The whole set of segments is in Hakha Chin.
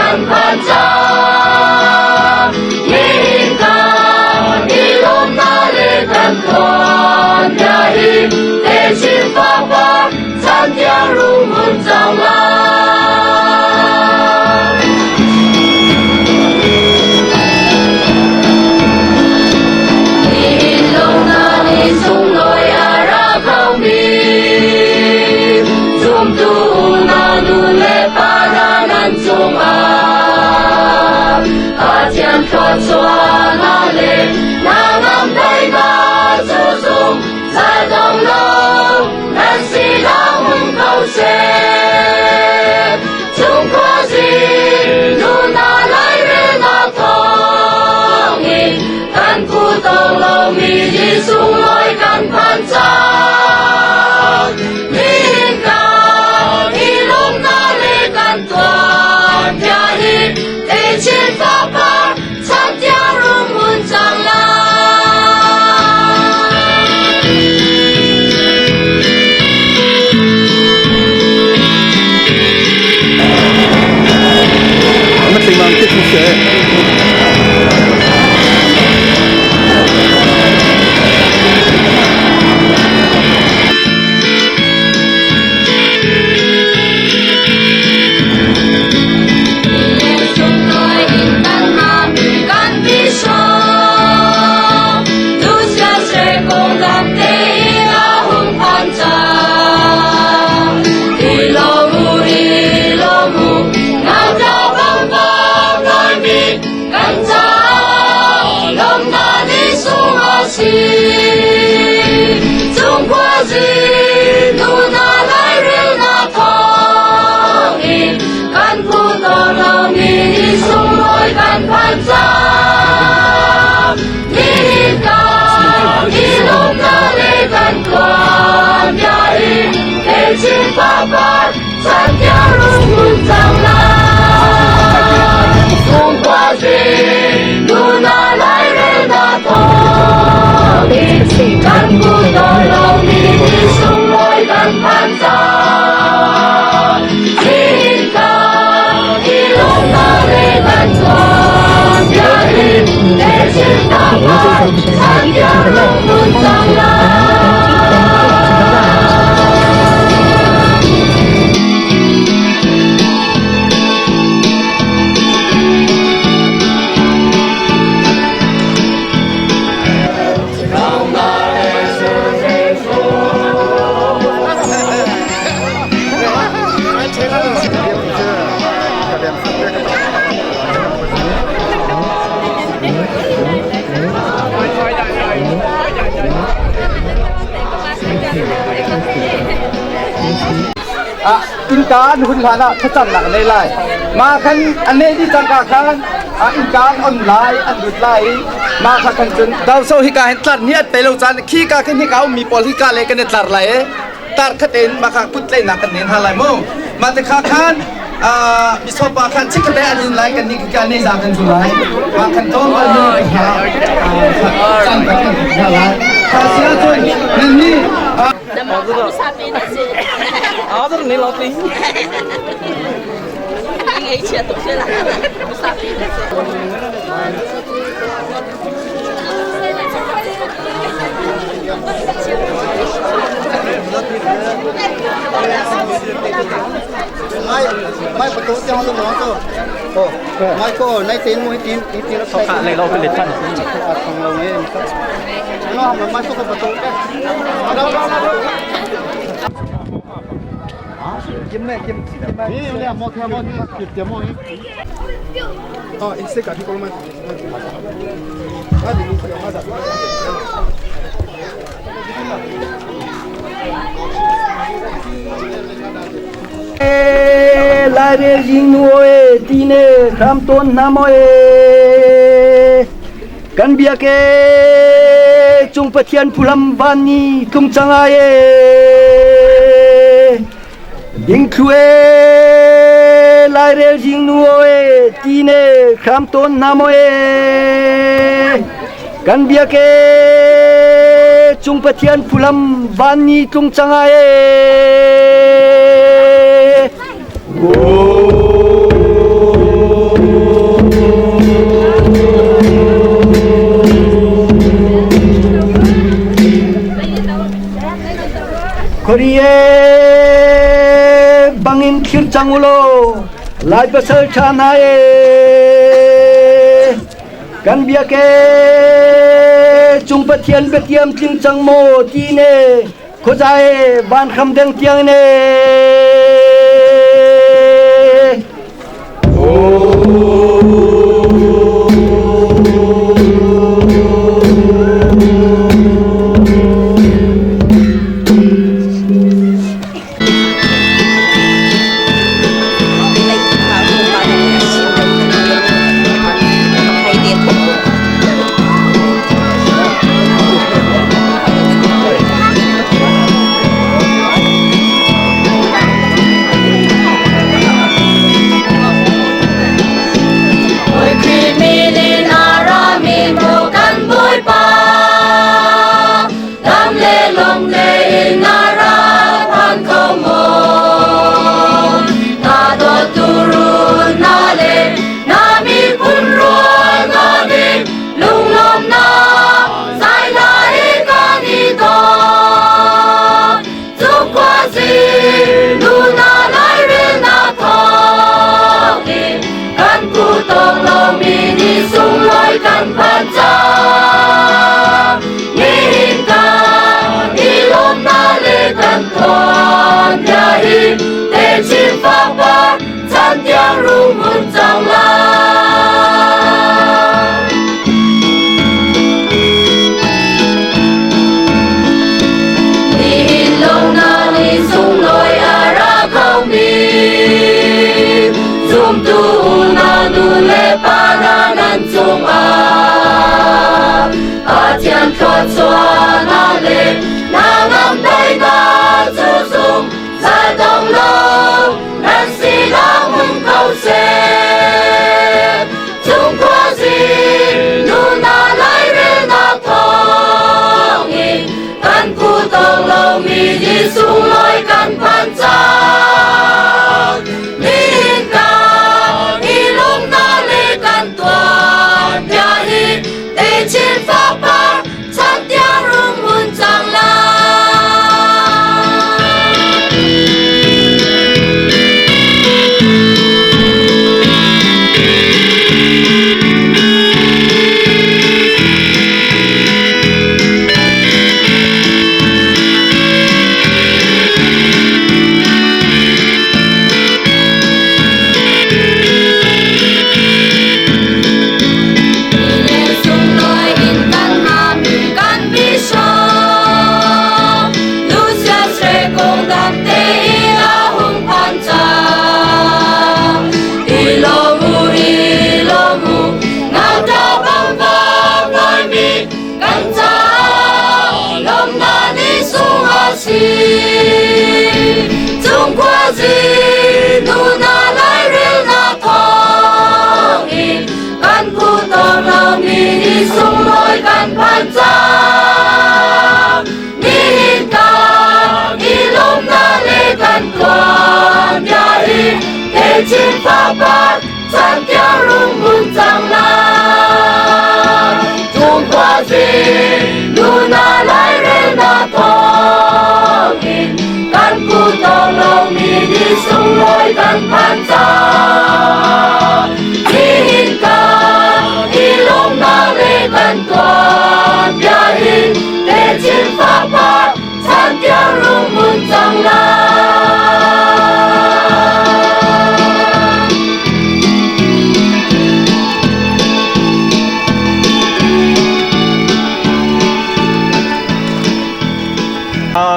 kan phan cang. Nihin kan i lawmnak le kan tuanbia hi techin fapar chan tiang rung hmun cang lai. Nihin lawmnak ni sunglawi a ra khomi zumtu unau nu le pa hna nan cungah Pathian thluachuahnak le hnangam daihnak cu zungzal dong lo nan sinah hmun ko seh. Cung khuazing nu hna lairelnak thawngin kan phu tong lomi ni sunglawi kan phan cang. Nihin kan i lawmnak le kan tuanbia hi techin fapar chan tiang rung hmun cang lai. Kan phu tawn lomi ni sunglawi kan phan cang. Nihin kan i lawmnak le kan tuanbia in techin fapar chan tiang rung hmun cang lai. Sungkhuazing nu hna lairelnak thawngin kan phu tawn lomi ni sunglawi kan phan cang. Nihin kan i lawmnak le kan tuanbia in techin fapar chan tiang rung hmun cang lai. Ah, innka an hun hlan ah thlacamnak nei lai. Ma khan an nei dih cangka khan ah innka an on lai, an lut lai i ma kha khan cun do so hika hin tlar ni at te lo caan khi ka khin hika ummi pawl hika le kan i tlar lai e tar khat in ma kha kut tlaihnak kan nen ha lai mu. Ma te kha khan misaw pa khan chikkhat an in lai kan nih ka nei za kan zu lai. Ma khan tom bal ni kha caan kan kan lai. Kha sia cun nan ni Maiประตูเจ้าลูกน้องตัวโอ้ไม่ก็ในตีนมุ้ยตีนตีน เขาขาเลยเราเป็นเลตัน ของเราเนี่ยน้องมันไม่สู้กับประตูนี่เนี่ยมอเทมอนี่เดี๋ยวมอนี่ 哦，伊说家己讲嘛。 Lairel jing nu e ti ne kham ton na mo e kan biak e cung Pathian phulam van ni tlung cang ai e ding thlu e Lairel jing nu e ti ne kham ton na mo e kan biak e cung Pathian phulam van ni tlung cang ai e cang u law Lai pasal ṭha hna e kan biak e cung Pathian biatiam tling cang maw ti ne khuaza e van hram deng tiang ne.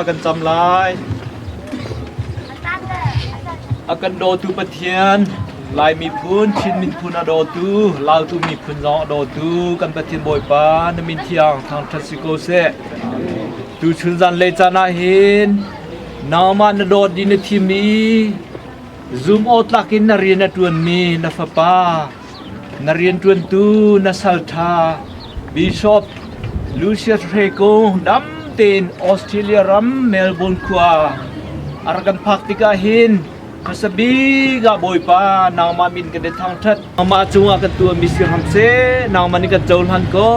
Kan cam lai. A kan dawtu Pathian, Lai miphun, Chin miphun a dawtu, Lautu miphun zong a dawtu kan Pathian Bawipa na min thiang thangṭhat si ko seh. Tuchun zanlei caan ah hin nangmah na dawt dih na thim i zum awtlak in na rian a ṭuanmi na fapa, na rianṭuantu na salṭha Bishop Lucius Hre Kung dam tein Australia ram Melbourne khua a rak kan phak tikah hin hmasa bik ah Bawipa nangmah min kan i thangṭhat. Nangmah cungah kan tuahmi si hram seh, nangmah nih kan cohlan ko.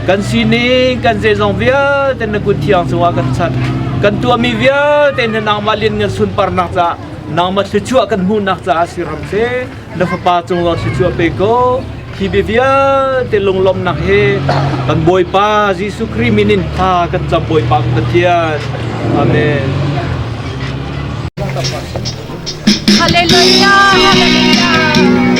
Kan sining, kan zeizong vialte na kut thiang cungah kan chanh. Kan tuahmi vialte na nangmah lianngan sunparnak caah. Nangmah thluachuah kan hmuhnak caah si ram seh. Na fapa cung lawng thluachuah pe ko. Hi bia vialte lunglawmhnak he kan Bawipa Jesuh Khrih min in thla kan cam Bawipa kan Pathian. Amen. Hallelujah! Hallelujah!